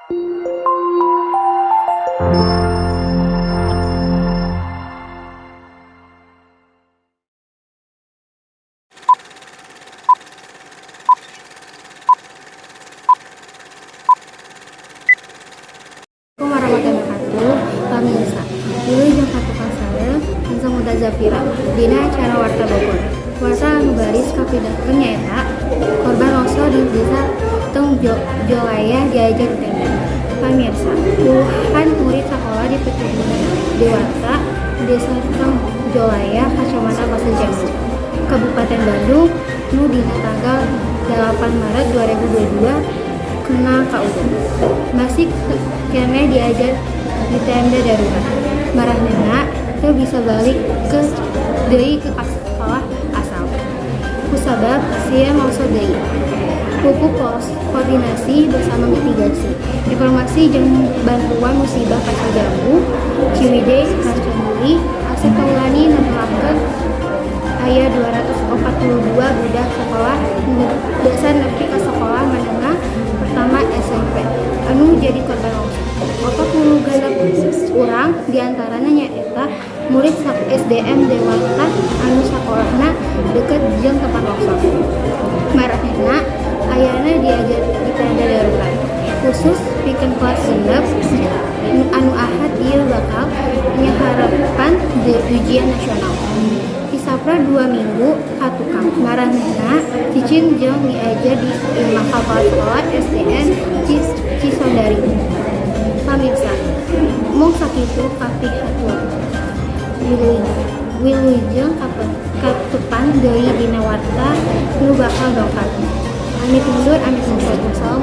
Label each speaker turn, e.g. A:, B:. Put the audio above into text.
A: Assalamualaikum warahmatullahi wabarakatuh. Pamirsa, Wilujeng ka tukang sale Hansa Muda Zafira dina acara Warta Bogor. Warta anu baris kapidangkeun nyaeta korban longsor di Desa Tengjolaya diajar di tenda. Pamirsa, puluhan murid sekolah di Perkebunan Dewata, Desa Tengjolaya, Kecamatan Pasir Jambu, Kabupaten Bandung, nu dina tanggal 8 Maret 2022 kena kaudung. Masih keneh diajar di tenda darurat. Maranehna teu bisa balik ke deui ke sekolah asal kusabab sieun longsor deui. Pupuh pos koordinasi bersama mitigasi. Informasi jeung bantuan musibah Pasir Jambu, Ciwidey, Rancabali, Asep Taulani netelakeun aya 242 budak sekolah dasar nepi ka sekolah menengah pertama SMP anu jadi korban longsor. 46 urang diantarana nyaeta murid SDN Dewata anu sakolahna deket jeung tempat longsor. Maranehna ayana diajar di tenda darurat khusus pikeun kelas 6 anu Ahad ieu bakal nyanghareupan ujian nasional. Tisaprak 2 minggu ka tukang, maranehna cicing jeung diajar di imah kepala sekolah SDN Cisondari. Pamirsa, mung sakitu kapihatur. Wilujeng katepang deui dina warta nu bakal dongkap. Amit mundur, amit mungkur. Wassalamualaikum.